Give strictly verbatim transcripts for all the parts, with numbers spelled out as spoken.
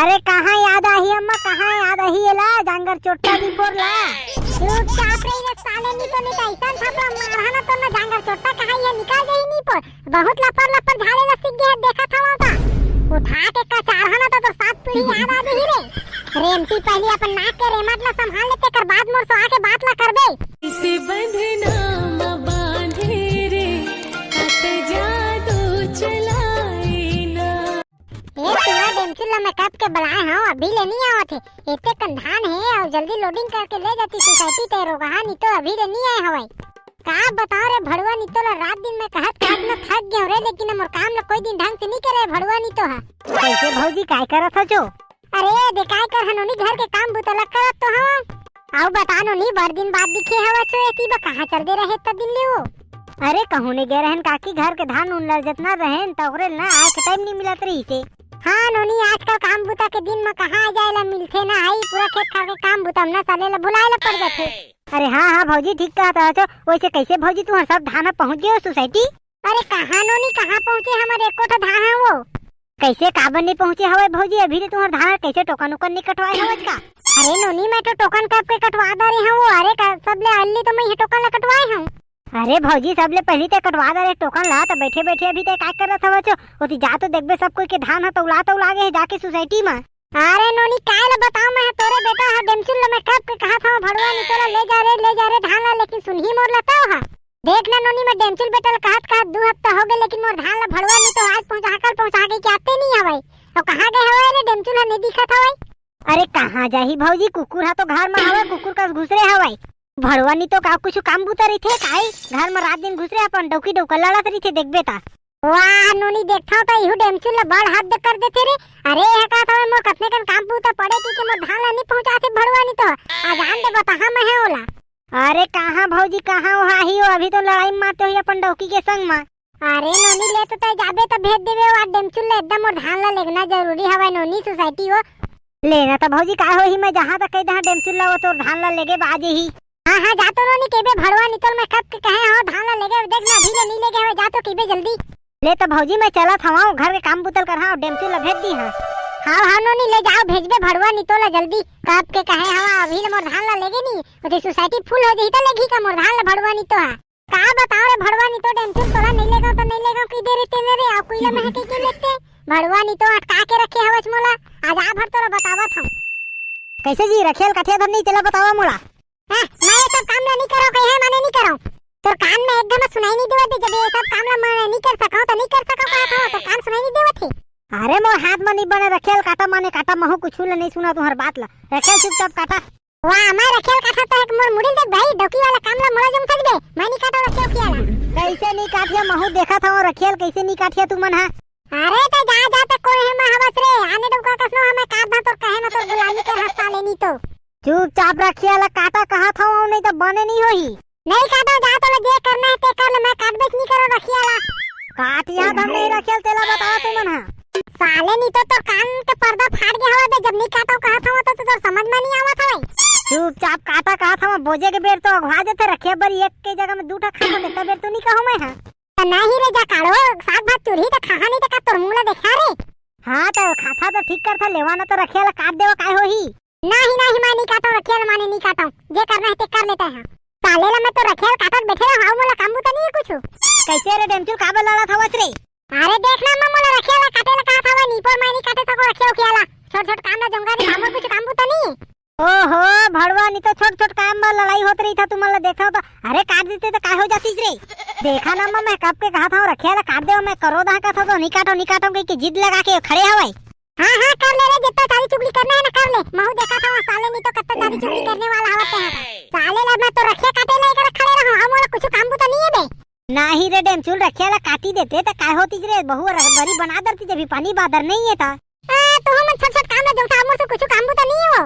अरे कहाँ याद आही अम्मा, कहाँ याद आही एला, जांगर चोट्टा निपोर ला। चुपचाप रही रे साले, नी तो नी तो ऐसन थपड़ा मारहा ना तो ना जांगर चोट्टा कहाँ ये निकाल जाही निपोर। बहुत लपर लपर झाड़े ला सीख गया, देखा था वहाँ का। उठा के कचारहा ना तो तोर सात पीढ़ी याद आ जाही रे। रेमटी पहली अपन नाक के रेमट ला संभाल ले, तेकर बाद मोर से आके बात ला करबे। इसे बंधना म बांधे रे, कत जादू चलाए ना। ए, तोरा डेमचुल ला मैं कब के बलाए हंव, अभी ले नी आवत हे। एते कन धान हे अउ जल्दी लोडिंग करके ले जाती सोसाइटी ते रोगहा, नी तो अभी ले नी आए हवय। का बताओ रे भड़ुआ, नी तो ला रात दिन में कहत कहत न थक गयो रे, लेकिन मोर काम ला कोई दिन ढंग से नी करे भड़ुआ नी तो हा। कैसे भौजी, काय करत हचो? अरे दे, काय करहन नोनी, घर के काम बुता ला करत तो हंव। अउ बता नोनी, बड़ दिन बाद दिखे हवच हो एती बा, कहाँ चल दे रहे त दिन ले वो? अरे कहूँ नहीं गए रहन काकी, घर के धान उन लर जतना रहन त ओकरे ना आए के टाइम नहीं मिलत रही थे। हाँ नोनी, आजकल काम बुता के दिन में कहाँ आ जाए ला मिलथे ना, आई पूरा खेत खार के काम बुता में ना साले ला बुलाए ला पड़ जाथे। अरे हाँ हाँ भौजी, ठीक कहत हचो। वैसे कैसे भौजी तुहर सब धान पहुँच गए हो सोसाइटी? अरे कहाँ नोनी, कहाँ पहुँचे हमर एको ठो धान हे वो? कैसे काबर नहीं पहुँचे हवय भौजी, अभी ले तुहर धान कैसे टोकन उकन नहीं कटवाए हवच का? अरे नोनी, मैं तो टोकन कब के कटवा डारे हंव वो। अरे का सब ले अल्ली तो मैं ये टोकन ला कटवाए हंव। अरे भौजी, सब ले पहली ते कटवा डारे टोकन ला, त बैठे बैठे अभी ते काय करत हवच? ओती जा तो देखबे सब कोई के धान ह तौला तौला गे हे जाके सोसाइटी में। अरे नोनी, काय ला बताओ, मैं तोरे बेटा हा डेमचुल ला मैं कब के कहा था भड़ुआ नी तो ला ले जा रे, ले जा रे धान ला, लेकिन सुनही मोर ला तो हा। देख ना नोनी, मैं डेमचुल बेटा ला कहत कहत दू हफ्ता हो गए, लेकिन मोर धान ला भड़ुआ नी तो आज पहुंचा, कल पहुंचा के आते नहीं हवय। अउ कहाँ गए हवय रे डेमचुल हा, नहीं दिखत हवय। अरे कहाँ जाही भौजी, कुकुर हा तो घर में हवय, कुकुर कस घुसरे हवय। भड़ुआ नी तो का कुछ काम बुता रहिथे काई, घर में रात दिन घुसरे अपन डौकी डौका लड़त रहिथे, देखबे ता। वाह नोनी, देखथव त इहू डेमचुल ला बड़ हद कर देथे रे। अरे, एहा का थवे, मोर कतने कन काम बूता पड़े कि, कि मोर धान ला नी पहुंचाथे भड़ुआ नी तो। आ जान दे, बताहा मैं हे ओला। अरे, कहाँ भौजी, कहाँ ओहा ही हो? अभी तो लड़ाई में माते होही अपन डौकी के संग मा। अरे नोनी, ले तो तय जाबे त भेज देबे, ओ डेमचुल ला एकदम मोर धान ला लेगना जरूरी हवय नोनी, सोसाइटी हो। लेना त भौजी, काय होही, मैं जहाँ तक कह दहा डेमचुल ला, वो तोर धान ला लेगे बाजे ही। हाँ, हाँ, जा तो नोनी, केबे भड़वा नितोल मैं कब के कहे हव, धान ला लेगे, देख ना, अभी ले नी लेगे हवे, जा तो केबे जल्दी। ले तो भौजी, मैं चलत हवं, घर के काम बुतल करहा, डेमचुल ला भेज दी हाँ। हाँ, हाँ नोनी, ले जाओ, भेजबे भड़वा नितोल ला जल्दी, कब के कहे हव, अभी ले मोर धान ला लेगे नी, ओती सोसाइटी फुल हो जही त लेगही का मोर धान ला भड़वा नितो हा। का बताओ रे भड़वा नितो, डेमचुल तोला नहीं लेगा तो नहीं लेगा, की दे रे तेने रे, आप कोई ला महके के लेते, भड़वा नितो अटका के रखे हवच मोला, आज आ भर तोला बतावत हूँ। कैसे जी, रखेल काठिया धर नहीं, तेला बतावा मोला। हाँ, मैं ये सब काम ला नहीं करो, कहे माने नहीं करो। तोर कान में एक घमा सुनाई नहीं देवत हे, जब ये सब काम ला मैं नहीं कर सको तो नहीं कर सको, कहा था, तोर कान सुनाई नहीं देवत हे। अरे मोर हाथ में नहीं बने, रखेल काटा माने काटा, महू कुछ ला नहीं सुना तुम्हार बात ला। रखेल चुपचाप काटा। वाह, मैं रखेल काटा तो एक मोर मुड़ी देख भाई, डौकी वाला काम ला मोला जम सजबे, मैं नहीं काटा रखेल किया ला। कैसे नहीं काटिया, महू देखा था रखेल, कैसे नहीं काटिया तू मन हा। अरे त जा, जा त कोई हे मा हवस रे, आने डौका कसनो हमें काट दा तोर कहे मा तोर गुलामी के हंसा लेनी तो। चुपचाप रखेल काटा कहा था, नहीं तो बने नहीं होही। नहीं काटो, जा तोला जे करना हे ते कर ले, मैं काटबेच नहीं करो रखेल। काटिया धन नहीं रखेल, तेला बताओ तू मन हा। साले नहीं तो तोर कान के पर्दा फाट गया हवा बे, जब नहीं काटो कहा था तो, तो तोर समझ में नहीं आवत हवे। चुपचाप काटा कहा था, बोजे के बेर तो अघवा जथे रखेल बर, एक के जगह में दू ठा खाता, तेता बेर तो नहीं कहूँ मैं हा। त नाही रे, जा काढ़ो, साग भात चुरही त खाहा नहीं त का तोर मुंह ला देखा रे। हाँ त खाता तो ठीक करथा, लेवा ना तो रखेल काट देवा, काय होही? नाही, नाही, मैं नहीं काटो, रखेल माने नहीं काटो, जे करना हे ते कर लेता है। साले ला मैं तो रखेल काटत बैठे रहो, हाउ मोला काम बूता नहीं है कुछ। कैसे रे डेमचुल, काबर लड़त हवस रे? अरे देख ना, मैं मोला रखेल काटे ला कहा था, वो नीपोर मैं नहीं काटे सको रखेल उखेल ला। छोट छोट काम ला जोंगा रे, हमर कुछ काम बूता नहीं है। ओहो, भड़वा, नहीं तो छोट-छोट काम में लड़ाई होत रही था, तुमन ला देखा तो, अरे काट देते तो काय हो जातीस रे? देखा ना, मैं, मैं कब के कहा था, रखेल काट देवा, मैं करो दा कहा था तो नहीं काटो, नहीं काटो कह के जिद लगा के खड़े हवय। हाँ, हाँ, कर ले रे, जितना चारी चुगली करना है ना कर ले। महू देखा था वो साले नहीं तो कितना चारी चुगली करने वाला हवा ते है। साले ला मैं तो रखेल काटे ला एकर खड़े रहो, हम वाला कुछ काम बूता नहीं है बे। नाही रे डेमचुल, रखेल काटी देते तो काय होतीस रे, बहु बरी बना दरती जब भी पानी बादर नहीं है था। आ, तुहू मन छोट-छोट काम ला जोंगथा, मोर से कुछु काम बूता नहीं हो।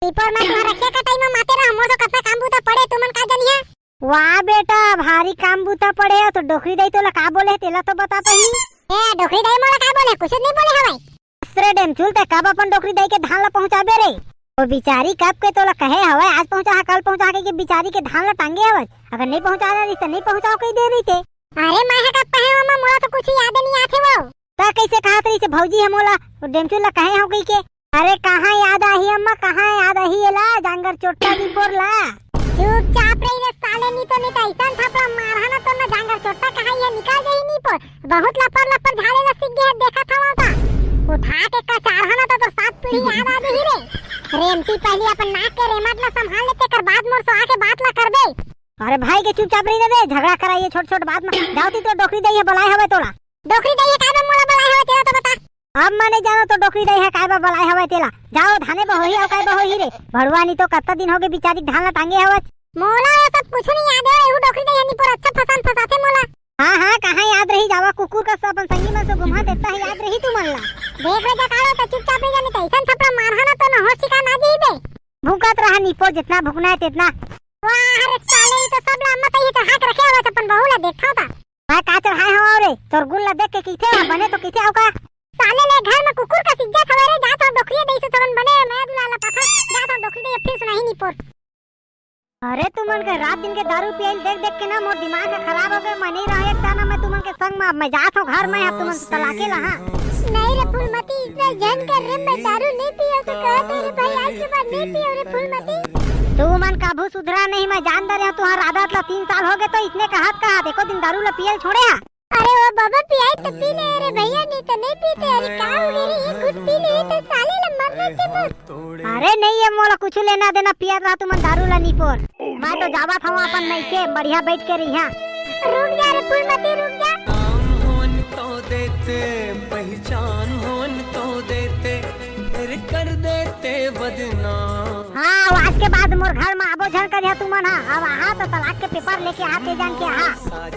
ईपर मैं तुहर रखेल कटाई में माते रहा, मोर से कतना काम बूता पड़े, तुमन का जनिहा? वाह बेटा, भारी काम बूता पड़े हो, तो डोकरी दाई तोला का बोले हे, तेला तो बता पहिली। ए, डोकरी दाई मोला का बोले? कुछु नहीं बोले हवय। अस रे डेमचुल, ते कब अपन डोकरी दाई के धान ला पहुंचाबे रे? वो बिचारी कब के तोला कहे हवय, आज पहुंचा हा, कल पहुंचा हा, के बिचारी के धान ला टांगे हवय। अगर नहीं पहुंचा रहा रहिस, तो नहीं पहुंचाओ कही दे रही थे। अरे, मैं हा कब कहे हवं, मोला तो कुछु याद नहीं आथे वो। त कइसे कहत रहिस भौजी ह मोला, डेमचुल ल कहे हंव कहिके? अरे कहाँ याद आही अम्मा, कहाँ याद आही एला, जांगर चोट्टा निपोर ला। चुपचाप रही रे साले, नी तो, नी तो ऐसन थपड़ा मारहा ना तो ना जांगर चोट्टा कहाँ ये निकाल जाही निपोर। बहुत लपर लपर झाड़े ला सीख गया, देखा था वहाँ का। उठा के कचारहा ना तो, तो सात पीढ़ी याद आ जाही रे। रेमटी पहली अपन नाक के रेमट ला संभाल ले, तेकर बाद मोर सोहा के बात ला करबे। अरे भाई के चुपचाप रही ना बे, झगड़ा कराइए छोट छोट बात में। जाओ ती तो डोकरी दई हे, बलाए हवे तोला। डोकरी दई हे, काय बा मोला बलाए हवे तेला तो बता। अब मैं नहीं जानो तो डोकरी दई हे काय बा बलाए हवे तेला। जाओ धाने बहोही अउ काय बहोही रे। भड़ुआ नी तो कत्ता दिन होगे बिचारी धान ला टांगे हवच। मोला ये सब कुछ नहीं याद हे, एहू डोकरी दई हे निपोर अच्छा फसान फसाथे मोला। हाँ हाँ, कहाँ याद रही जावा, कुकुर कस अपन संगी मन से घुमा देता है, याद रही तुमन ला। देख रे जकालो तो चुपचाप रही जानी, तैसन थपड़ा मारहा ना तो ना होश ठिकाना आ जाही बे। भूकत रहा निपोर, जितना भूकना है तेतना। वाह रे साले, ये तो सब ला मत ये चढ़ा के रखे हवस अपन बहू ला, देखा था। मैं का चढ़ाए हवं रे? तोर गुण ला देख के कहिथे, बने तो कहिथे, अउ का? साले ले घर में कुकुर कस इज्जत हवे रे, जात हवं डोकरी दई से थोरन बने, मैं दुला ला पाथन, जात हवं डोकरी दई, फिर सुनाही निपोर। अरे तुमन के रात दिन के दारू पियल देख देख के ना मोर दिमाग ह खराब हो गए। मैं नहीं रहा एक दाना मैं तुमन के संग में, अब मैं जात हवं घर में, अब तुमन से तलाके ला, हाँ। नहीं रे फूलमती, इतना झन कर रे, मैं दारू नहीं पियो तो कहत हे रे भाई, आज के बाद नहीं पियो रे फूलमती। तुमन कभू सुधरा नहीं, मैं जान दे रहे हूँ तुम्हार आदत ला, तीन साल हो गए तो इसने कहत कहत एको दिन दारू ला पियल छोड़े हा। अरे ओ बाबा, पियाई तो पी ले रे भैया, नहीं तो नहीं पीते। अरे का हो गए रे, एक घुट पी ले तो साले ला मर देते बस। अरे नहीं, ये मोला कुछ लेना देना, पियत रहा तुमन दारू ला निपोर। मैं तो जावत हवं अपन मइके, बढ़िया बैठ के रहिहा। रुक जा रे फूलमती, रुक जा। नाम होन तो देते, पहचान होन तो देते, फिर कर देते बदनाम। हाँ, आज के बाद मोर घर में आबो झन करिहा तुमन हा। अब आहा तो तलाक के पेपर लेके आहा, ते जान के आहा।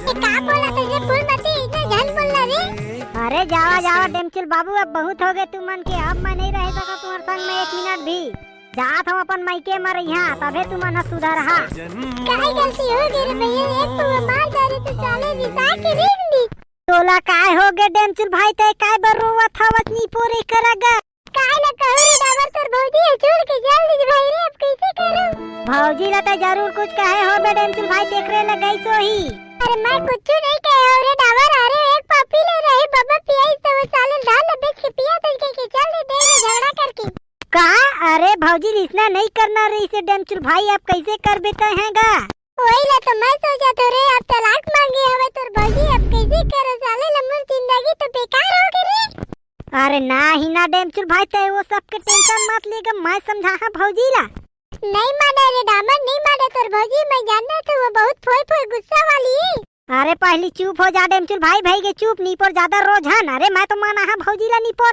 ये का बोला तुझे फूलमती, इतना झन बोल रहा रे। अरे जावा जावा डेमचुल बाबू, अब बहुत हो गए तुमन के, अब मैं नहीं रह सका तुम्हार संग में एक मिनट भी। जात हवं अपन मइके म रहिहा, तभे तुमन ह सुधरहा। काहे गलती हो गई रे भैया, एक तो मार जा रहे तो साले रिसा के रेंग दी। तोला काय हो गे डेमचुल भाई, तै काय बर रोवत हवस निपोर करा गा? काय ला कहूं रे डाबर, तोर भौजी ह छोड़ के चल दिस भाई रे, अब कैसे करूं? भौजी ला तै जरूर कुछ कहे होबे डेमचुल भाई, तेकरे ला गइस होही। अरे मैं कुछ नहीं कहे हूँ रे डाबर, अरे एक पापी ले रहे बाबा पियाई तो वो साले धान ला बेच के पिया तो के, के चल दे दे रे झगड़ा करके। का? अरे भौजी, इसना नहीं करना रहिसे डेमचुल भाई, अब कैसे करबे तै हैं गा? वही ला तो मैं सोचत हूँ रे, अब तलाक मांगे हवे तोर भौजी, अब कैसे करो साले ला, मोर जिंदगी तो बेकार हो गई रे। अरे ना ही ना डेमचुल भाई, तै वो सब के टेंशन मत ले गा, मैं समझाहा भौजी ला। नहीं माने रे डाबर, नहीं माने तोर भौजी, मैं जानत हूँ वो बहुत फोय फोय गुस्सा वाली है। अरे पहली चुप हो जा डेमचुल भाई, भई गे चुप, निपोर ज्यादा रो झन। अरे मैं तो मानाहा भौजी ला निपोर।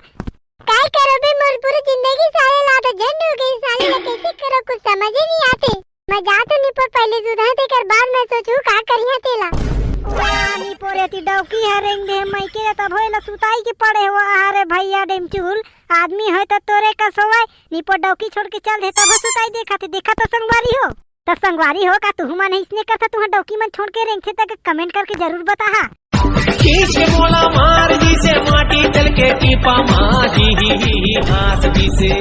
काय करबे, मोर पूरी जिंदगी साले ला तो झंड हो गई, साले ला कैसे करो कुछ समझ ही नहीं आते। मैं जात हूँ निपोर, पहले सुधर तेकर बाद मैं सोचू का करिहा तेला। वाह निपोर, एती डौकी ह रेंग दे मइके, तब होए ला सुताई के पड़े हो। अरे भैया डेमचुल, आदमी होय त तोरे कस होवय, निपोर डौकी छोड़ के चल दे, तब सुताई देखत हे, देखत त संगवारी हो। त संगवारी हो, का तुहू मन अइसने करथा, तुहर डौकी मन छोड़ के रेंगथे त comment करके जरूर बताहा। खींच के मोला मार दिसे, माटी चल के टीपा मार ही, ही, ही, ही, घास दिसे।